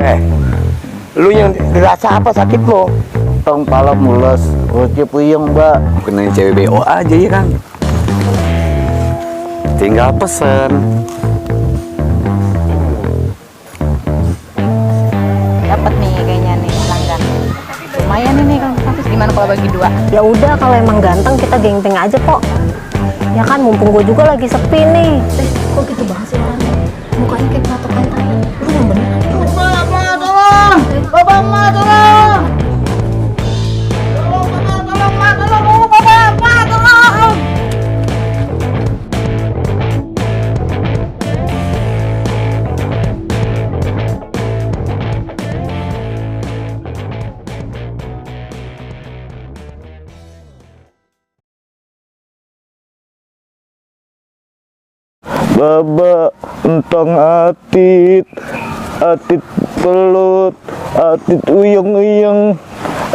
Eh, lu yang dirasa apa sakit lo? Tong pala mules, perutnya puyeng, Mbak. Kenain cewek BO aja ya kan? Tinggal pesen. Dapat nih kayaknya nih pelanggan. Lumayan ini Kang Hafiz, gimana kalau bagi dua? Ya udah, kalau emang ganteng kita geng-geng aja kok. Ya kan, mumpung gue juga lagi sepi nih. Kok gitu banget sih orangnya? Mukanya kayak patokan tai. Lu yang bener. Bapak, tolong! Bapak, tolong! Baba, entong atit pelut, atit uyeng-uyeng,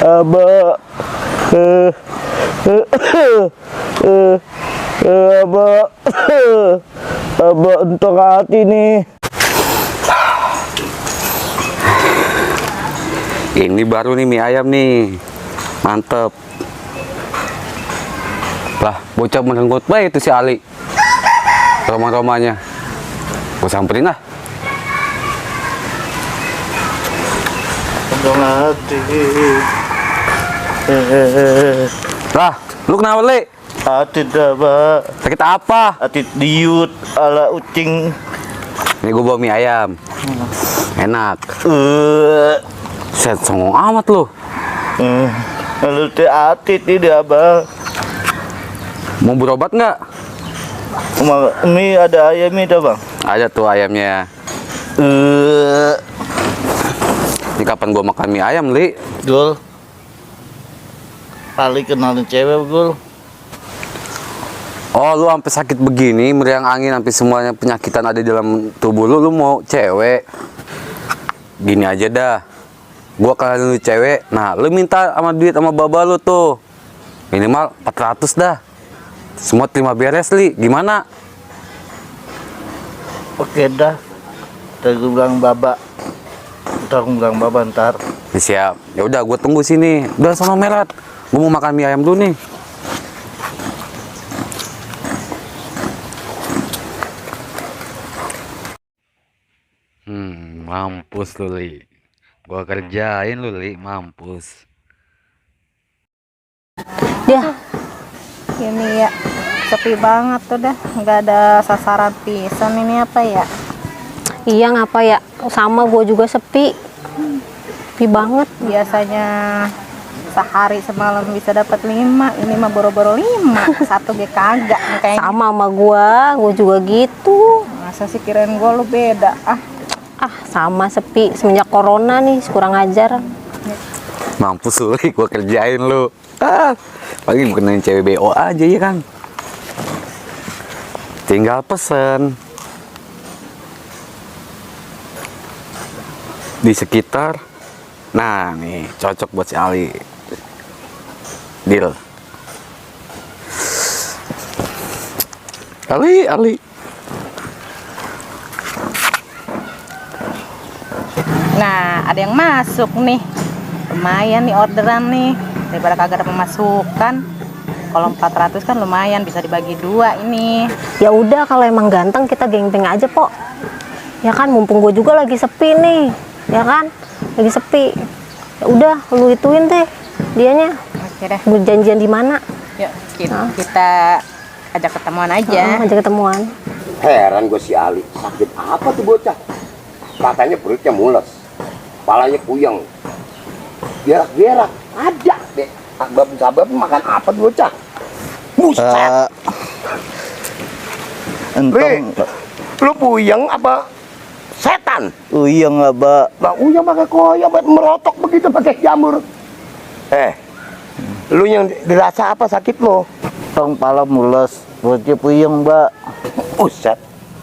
aba, aba entong ati nih. Ini baru nih mie ayam nih, mantep. Lah, bocah menenggut baik itu si Ali. Roma-romanya, gue samperin lah. Entong ati. Lah, lu kenapa li? Atit apa? Sakit apa? Atit diut ala ucing. Ini gue bawa mie ayam, enak. Set songong amat lu. Lalu teh atit ini abang. Mau berobat nggak? Ini ada ayam itu bang. Ada tuh ayamnya. Ini kapan gua makan mie ayam, Li? Gul, kali kenalin cewek Gul. Oh, lu sampai sakit begini, meriang angin, sampai semuanya penyakitan ada di dalam tubuh lu mau cewek? Gini aja dah, gua kenalin lu cewek. Nah, lu minta sama duit sama baba lu tuh minimal 400 dah. Semua terima beres, Li. Gimana? Oke dah. Ntar gue bilang baba. Ntar. Ya, siap. Ya udah, gua tunggu sini. Udah sono merat. Gua mau makan mie ayam dulu nih. Mampus lu, Li. Gua kerjain lu, Li. Mampus. Dia, Ini ya, sepi banget tuh dah, nggak ada sasaran pisan. Ini apa ya? iya ngapa ya? Sama gue juga sepi. Sepi banget. Biasanya sehari semalam bisa dapat 5, ini mah boro-boro 5. Satu ge kagak nih kayaknya. Sama gue juga gitu. Masa sih kirain gue lu beda? Sama sepi semenjak corona nih, kurang ajar. Mampus lu, Li. Gua kerjain lu. Paling kenain cewek BO aja ya kan? Tinggal pesen. Di sekitar. Nah, nih cocok buat si Ali. Deal. Ali. Nah, ada yang masuk nih. Lumayan nih orderan nih. Daripada kagak ada pemasukan. Kalau 400 kan lumayan, bisa dibagi 2 ini. Ya udah, kalau emang ganteng kita geng-geng aja kok. Ya kan, mumpung gue juga lagi sepi nih. Ya kan, lagi sepi. Ya udah, lu ituin deh dianya. Oke deh. Gue janjian di mana? Yuk, kita ajak ketemuan aja. Ajak ketemuan. Heran gue si Ali, sakit apa tuh bocah? Katanya perutnya mules, kepalanya puyeng, gerak-gerak, ada deh. Sabab makan apa tuh bocah? Buset. Entong Lu puyeng apa setan? uyeng aba. Nah, uyang pakai koyak, merotok begitu pakai jamur. Lu yang dirasa apa sakit lo? Tong pala mules, perutnya puyeng Mbak. Buset.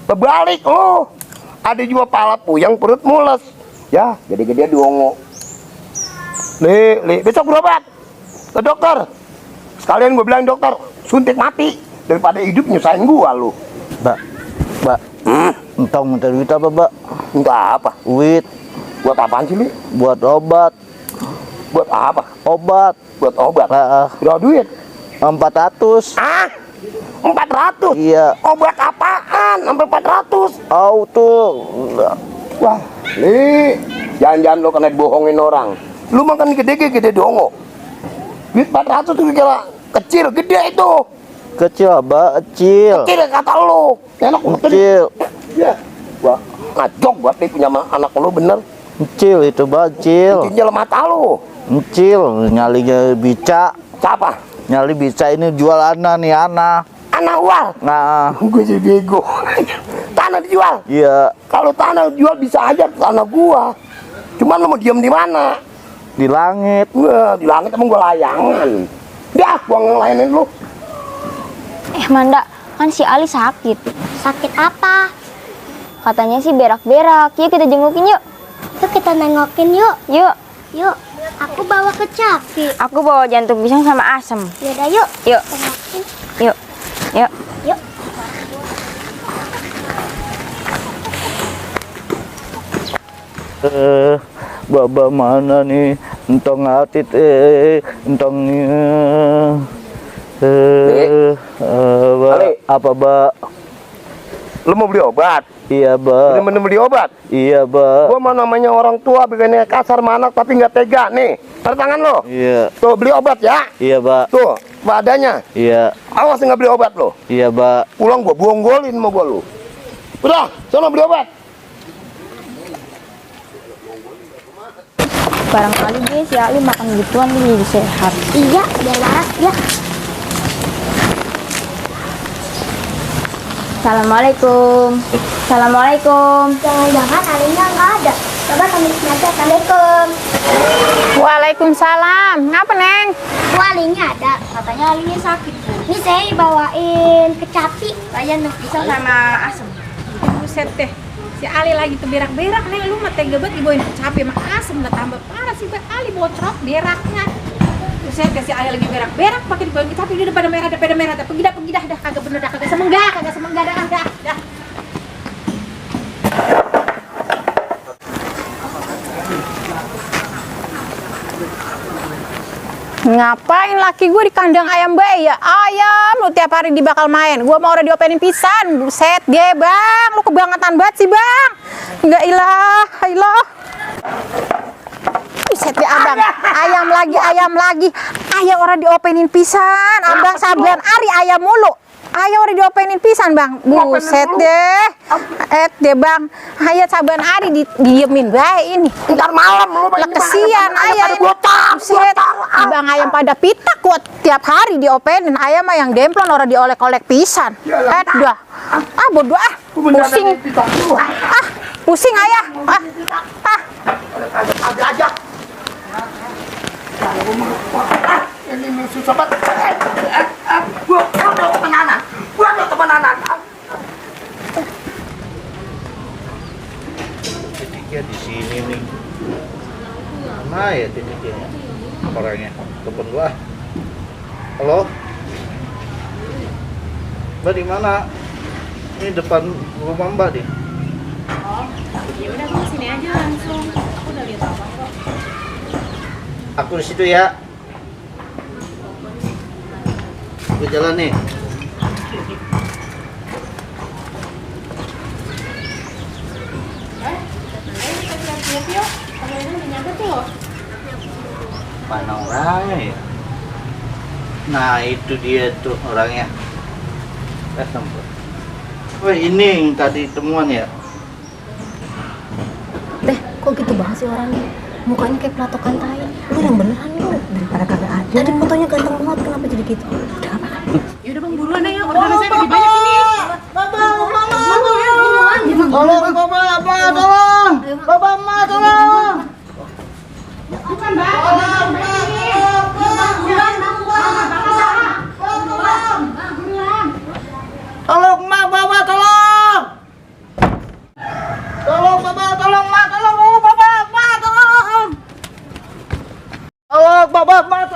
Berbalik lo. Ada juga pala puyeng, perut mules. Ya, gede-gede dongo. Li, besok berobat ke dokter. Sekalian gue bilang dokter, suntik mati daripada hidup nyusahin gua lu. Mbak, entong minta duit apa Mbak? Entah apa. Duit. Buat apaan sih, Li? Buat obat. Buat apa? Obat. Buat obat. Heeh. Berapa duit? 400. Ah, 400? Iya. Obat apaan? Sampai 400? Auto. Wah, Li, jangan-jangan lo kena bohongin orang. Lu makan gede dongo. Duit 400 tuh kira kecil, gede itu. Kecil, Abah, kecil. Kecil kata lu. Enak Kecil. Ya. Wah, ngajok buat nih punya anak lu bener. Kecil itu, Bah, kecil. Kecilnya mata lu. Kecil, nyalinya bica. Siapa? Nyali bica ini jual anak nih, anak. Anak uang. Nah, Gue jadi bego. Tanah dijual. iya, Kalau tanah jual bisa aja tanah gua. Cuman lu mau diem di mana? di langit. Wah, di langit emang gua layangan. Dah, gua ngelayanin lu. Manda, kan si Ali sakit. Sakit apa? Katanya sih berak-berak. Yuk kita jengukin yuk. Yuk kita nengokin yuk. Yuk. Yuk, aku bawa ke Capi. Aku bawa jantung pisang sama asem. Yaudah yuk. Yuk. Tengokin. Yuk. Yuk. Yuk. Baba mana nih? Entong atit, entongnya. Ali. Apa, Ba? Lu mau beli obat? Iya, Ba. Bener-bener beli obat? Iya, Ba. Gua mah namanya orang tua bikinnya kasar sama anak tapi nggak tega. Nih, tanda tangan lo. Iya. Tuh, beli obat ya. Iya, Ba. Tuh, badannya. Iya. Awas nggak beli obat lo. Iya, Ba. Pulang gua bonggolin sama gua lu. Udah, sono beli obat. Barangkali dia si Ali makan gituan dia jadi sehat. Iya, biar waras ya. Assalamualaikum. Assalamualaikum. Jangan-jangan Alinya nggak ada. Coba kami aja. Assalamualaikum. Waalaikumsalam. Ngapa, Neng? Alinya ada. Katanya Alinya sakit. Ini saya bawain ke Capi. Saya pisang sama asem. Buset deh. Si Ali lagi tuh berak-berak, Neng. Lu mah tega banget dibawain capek sama asem. Udah tambah parah sih, Ali bocrok beraknya. Buset deh, si Ali lagi berak-berak pakai dibawain capek. Dia udah pada merah, Pergi dah. Kagak bener dah, kagak semenggah dah. Ngapain laki gue di kandang ayam bayi ya? Ayam lu tiap hari dibakal main. Gue mau udah diopenin pisan. Buset ge, Bang. Lu kebangetan banget sih, Bang. Enggak ilah. Buset ge, Abang. Ayam lagi. Ayam orang diopenin pisan. Abang saban ari ayam mulu. Ayo udah diopenin pisan, Bang. Buset deh. Bang. Ayo saban hari diemin bae ini. Ntar malam lu Lah kesian ayam ini. Buset. Bang ayam pada pitak kuat tiap hari diopenin. Ayam mah yang demplon orang diolek-olek pisan. Dah. Bodoh ah. Pusing. Pusing ayah. Agak-agak. Ini susah banget. Gua udah temenan. Titiknya di sini nih. Mana ya titiknya? Orangnya. Telepon gua. Halo? Mbak di mana? Ini depan rumah Mbak nih. Ya udah ke sini aja langsung. Aku udah lihat Abang kok. Aku di situ ya. Gue jalan nih. Mana orangnya ya? Nah itu dia tuh orangnya. Sampai. Oh ini yang tadi temuan ya? Teh, kok gitu banget sih orangnya? Mukanya kayak pelatokan tai. Lu yang beneran lu. Daripada kagak ada. Tadi fotonya ganteng banget, kenapa jadi gitu? Udah apa? Yaudah Bang buruan aja. Orderan saya lagi banyak ini. Tolong Bapak, tolong! Bapak, Ma, tolong! Bukan Bang. Tolong Ma, Bapak, tolong! Tolong Bapak, tolong Ma, tolong Bapak, Ma, tolong! Tolong Bapak, Ma, tolong!